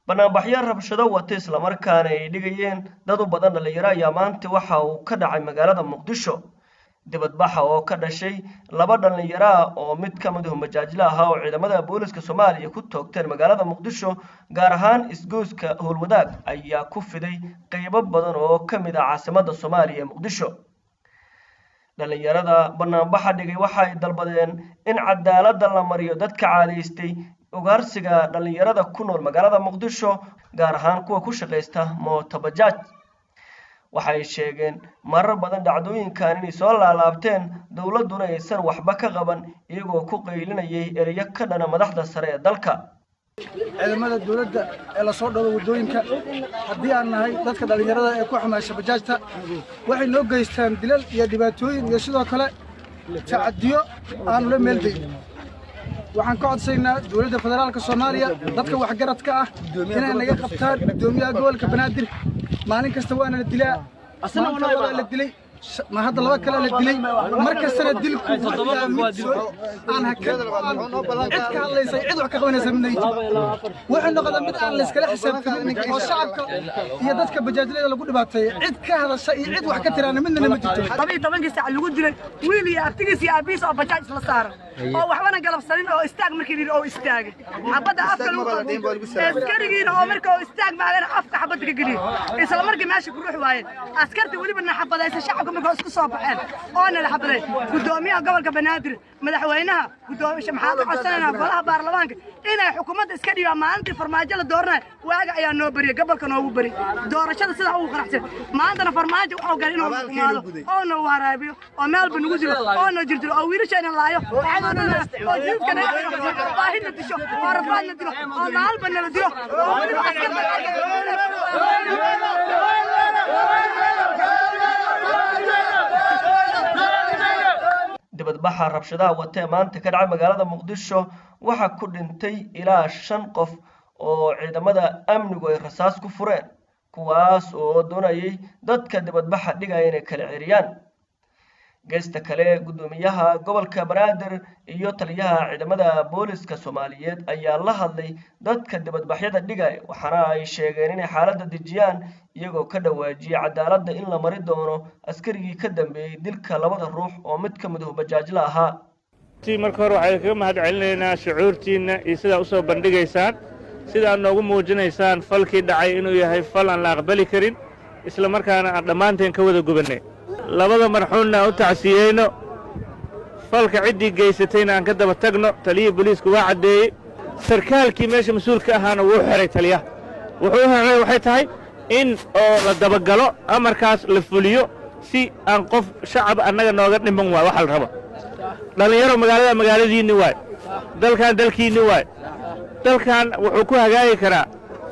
Banaanbaxyo rabshado wata islamarkaana ay dhigayeen dad u badan dhalinyaro ayaa maanta waxa uu ka dhacay magaalada Muqdisho. Dibadbaxa oo ka dhashay laba dhalinyaro ah oo mid ka mid ah majaajila ahaa oo ciidamada booliska Soomaaliya ku toogteen magaalada Muqdisho, gaar ahaan isgoyska Howlwadaag, ayaa ku fiday qaybo badan oo ka mid ah caasimadda Soomaaliya ee Muqdisho. Dhalinyarada banaanbaxa dhigay waxa ay dalbadeen in cadaaladda la mariyo dadka caadaystay ugaarsiga dhalinyarada ku nool magaalada Muqdisho, gaar ahaan kuwa ku shaqaysta mootobajaaj. Waxay sheegeen marar badan dhacdooyinkan inay soo laalaabteen, dowladduna aysan waxba ka qaban, iyagoo ku qaylinayay ereyo ka dhana madaxda sare ee dalka. Ciidamada dowladda ee lasoo dhowro waddooyinka, haddii aan nahay dadka dhallinyarada ee ku xamaasha bajaajta, waxay noo geystaan dilal iyo dhibaatooyin iyo sidoo kale tacadiyo aanu la meeldayn. Waxaan ka codsaynaa dowladda federaalka Soomaaliya, dadka waxgaradka ah, inay naga qabtaan. Guddoomiyaha gobolka Banaadir, maalin kasta waana la dilaa. Maanta waa la dilay, ma hadda laba kale la dilay. Mar kastana dilku wuxuu mid aan hakan, cid ka hadlaysa, cid wax ka qabanaysa midna jirin. Wuxuu noqdaa mid aan la iskala xisaabtamin oo shacabka iyo dadka bajaajlada lagu dhibaateeyo. Cid ka hadasha iyo cid wax ka tiraana midnana ma jirto. 12-kii saac lagu dilay wiil iyo abtigiis iyo aabihiis oo bajaaj isla saaran oo waxbana galabsanin oo istaag markii yidhi oo istaagay, xabadda afka lagu qabtay. Askarigiina oo marka oo istaag maagana afka xabadda ka geliyey, isla markii meesha ku ruux waayeen askarta. Weliba na xabadaysa shacabka marka isku soo baxeen oo nala xabaday. Guddoomiyaha gobolka Banaadir, madaxweynaha, guddoomiye, maxaa ka codsanaynaa golaha baarlamaanka inay xukuumadda iska dhiibaan. Maalintii Farmaajo la dooranayo waaga ayaa noo bariyay, gobolka noogu bari doorashada sidaa ugu qanacsan. Maantana Farmaajo wuxuu galay inuu xukumaado oo na waraabiyo oo meelba nagu dilo oo na jirdilo oo wiilashayna laayo oo jiidka naga xiro oo baahina disho oo rafaadna dilo oo maalba nala dilo oo weliba askarta. Dibadbaxa rabshadaha wata ee maanta ka dhacay magaalada Muqdisho waxaa ku dhintay ilaa 5 qof oo ciidamada amnigu ay rasaas ku fureen, kuwaas oo doonayay dadka dibadbaxa dhigaya inay kala ceriyaan. Geesta kale, guddoomiyaha gobolka Banaadir iyo taliyaha ciidamada booliska Soomaaliyeed ayaa la hadlay dadka dibadbaxyada dhigaya, waxaana ay sheegeen inay xaaladda dejiyaan, iyagoo ka dhawaajiyay cadaaladda in la mari doono askarigii ka dambeeyey dilka labada ruux oo mid ka mid ah bajaajla ahaa. Marka hore waxaan kaga mahad celinaynaa shucuurtiinna iyo sidaa u soo bandhigaysaan, sida aad noogu muujinaysaan falkii dhacay inuu yahay fal aan la aqbali karin, isla markaana aan dhammaanteen ka wada gubannay. Labada marxuunna aan u tacsiyeyno, falka ciddii geysatayna aan ka daba tagno. Taliyihii booliisku waa caddeeyey, sarkaalkii meesha mas-uulka ahaana wuu xidhay. Taliyaha wuxuu u xidhay waxay tahay in oo la dabagalo, amarkaas la fuliyo, si aan qof shacab annaga nooga dhiman. Waay waxa la rabo dhallinyaro, magaalada magaaladiinni waay, dalkan dalkiinni waay. Dalkan wuxuu ku hagaagi karaa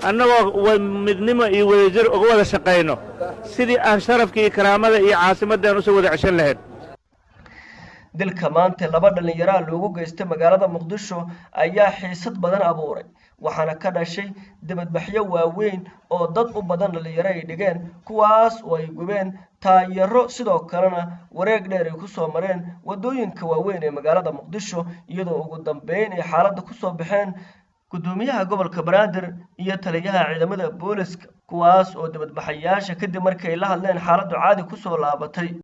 annagoo midnimo iyo wadajir uga wada shaqayno sidii aan sharafka iyo karaamada iyo caasimaddan usoo wada ceshan lahayn. Dilka maanta laba dhallinyaraa loogu geystay magaalada Muqdisho ayaa xiisad badan abuuray, waxaana ka dhashay dibadbaxyo waaweyn oo dad u badan dhallinyaro ay dhigeen, kuwaas oo ay gubeen taayaro, sidoo kalena wareeg dheer ay kusoo mareen waddooyinka waaweyn ee magaalada Muqdisho, iyadoo ugu dambeyn ay xaaladda kusoo baxeen guddoomiyaha gobolka Banaadir iyo taliyaha ciidamada booliska, kuwaas oo dibadbaxayaasha kadib markay la hadleen xaaladdu caadi kusoo laabatay.